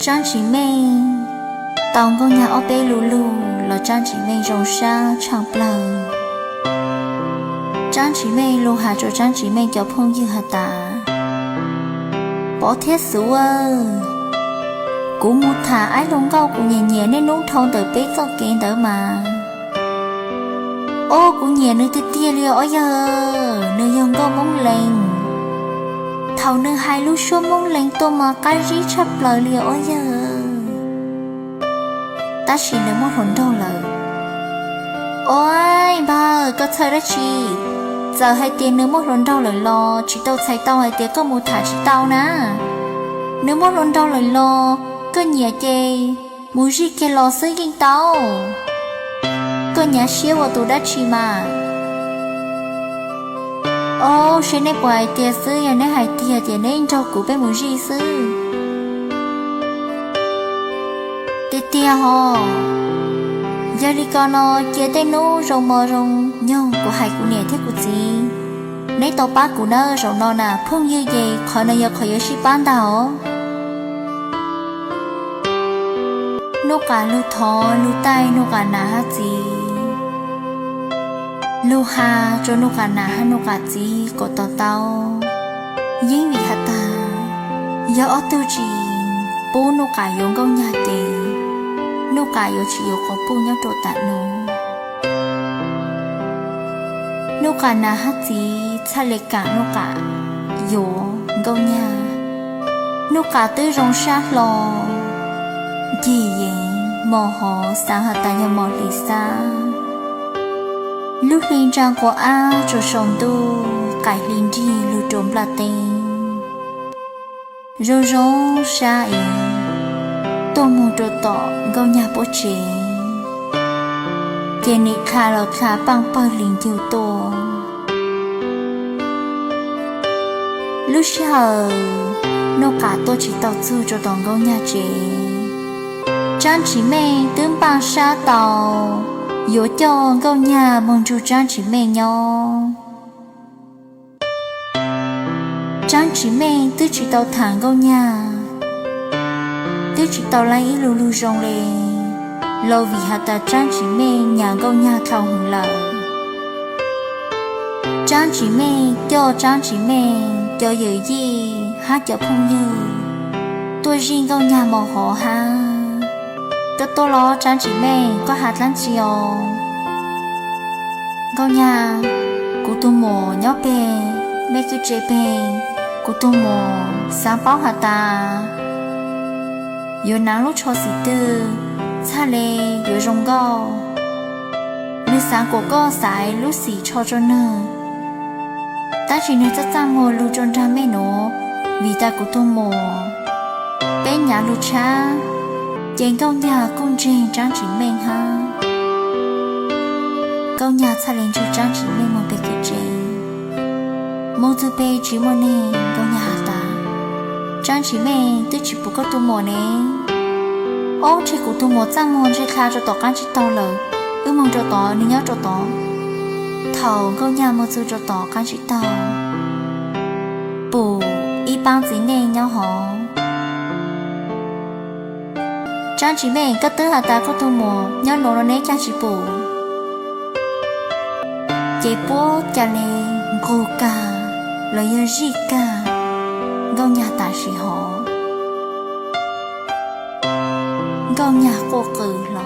Tsaab Ntsim Meej tau Nkauj Nyag ob peb lug lug los Tsaab Ntsim Meej zoo sab tshaaj plawg. Tsaab Ntsim Meej lug has rua Tsaab Ntsim Meej cov phooj ywg has tas, Pov thiab Xuv aw, kuv mus tham aib hluas nkauj kuv nyiam nyiam niaj nub dhau ntawm peb txoj kev ntawd mas. Ob, kuv nyiam nws tiag tiag li os yawg, nws yog nkauj Moob Lees. Thaum nws hais lub suab Moob Lees tuaj mas qab zib tshaj plaws li os yawg. Tab sis nws muaj hluas nraug lawm. Ob, npawg, koj txhawj dab tsi? Txawm hais tias nws muaj hluas nraug lawm los tsis tau txhais tau hais tias koj mus tham tsis tau na. Nws muaj hluas nraug lawm los koj nyiam ces mus zij kiag los xwb yeej tau. Koj nyav siab ua tus dab tsi mas? Ob, seb neb puas hais tiag xwb, yog neb hais tiag ces neb nrog kuv peb mus zij xwb. Tiag tiag hos, yog li ko no cia tej nub zoo mos zoo nyoog kuv hais kuv niam thiab kuv txiv, neb tau pab kuv na. Zaum no na phooj ywg ces qhov no yog qhov yuav sib pab ntag os. Nuj Qas lug thov lug taij Nuj Qas nam hab txiv, lug has rua Nuj Qas nam hab Nuj Qas txiv kom to taub. Yeeb vim has tas yog ob tug tsis pub Nuj Qas yuav Nkauj Nyag ces Nuj Qas yuav tsis yuav quas puj nyob rua tam nuav. Nuj Qas nam hab txiv txhaj le kaam Nuj Qas yuav Nkauj Nyag. Nuj Qas twb zoo sab hlo, ncig yeev mos hov xaav has tas yog mos hlis xab. Lub hli ntsaa quas ab tsuas sau ntuj, qaim hli nrig lug rua nplaj teeb. Zoo zoo sab es tuaj moog rua tom Nkauj Nyag puab tsev, ces nim dlha los dlha paaj pawg hlis ncug tuaj. Lub sij hawm Nuj Qas tuaj tsis tau txug rua tom Nkauj Nyag tsev, Tsaab Ntsim Meej twb npaaj sab tau yuav coj Nkauj Nyag moog nrug Tsaab Ntsim Meej nyob. Tsaab Ntsim Meej twb tsis tau tham Nkauj Nyag, twb tsis tau laib ib lu lug zoo le, los vim has tas Tsaab Ntsim Meej nyam Nkauj Nyag dlhau hwv lawm. Tsaab Ntsim Meej coj Tsaab Ntsim Meej cov yawm yij hab cov phooj ywg tuaj zij Nkauj Nyag mos hov hab. Koj tuaj los Tsaab Ntsim Meej, koj has dlaab tsi os? Nkauj Nyag, kuv tug muam nyob peg mej kwj tse peg, kuv tug muam xaav paub has tas yuav naav lub tsho xim twg txhaj le yuav zoo nkauj. Nwg xaav kuas koj xaiv lub xim tsho rua nwg, tab sis nwg txaj txaj muag lug rua nraag mej nuav, vim tas kuv tug muam peb nyav lug tshab, ces Nkauj Nyag kuj ntseeg Tsaab Ntsim Meej hab. Nkauj Nyag txhaj le nrug Tsaab Ntsim Meej moog peg kwj tse. Moog txug peg tsis muaj neeg, Nkauj Nyag has tas, Tsaab Ntsim Meej, twb tsis pum koj tug muam ne. Ob, ntshe kuv tug muam txaj muag ntshe dlha rua tom qaab tsib taug lawm, wb moog rua tod, nwg nyob rua tod. Thaum Nkauj Nyag moog txug rua tom qaab tsib taug, pum ib paab txiv neej nyob hov. Tsaab Ntsim Meej, koj twb has tas koj tug muam nyob nuav los neb caag tsis pum? Ces puab ca le nqug kag los yog zij kag Nkauj Nyag tam sim hov. Nkauj Nyag quaj qw hlo.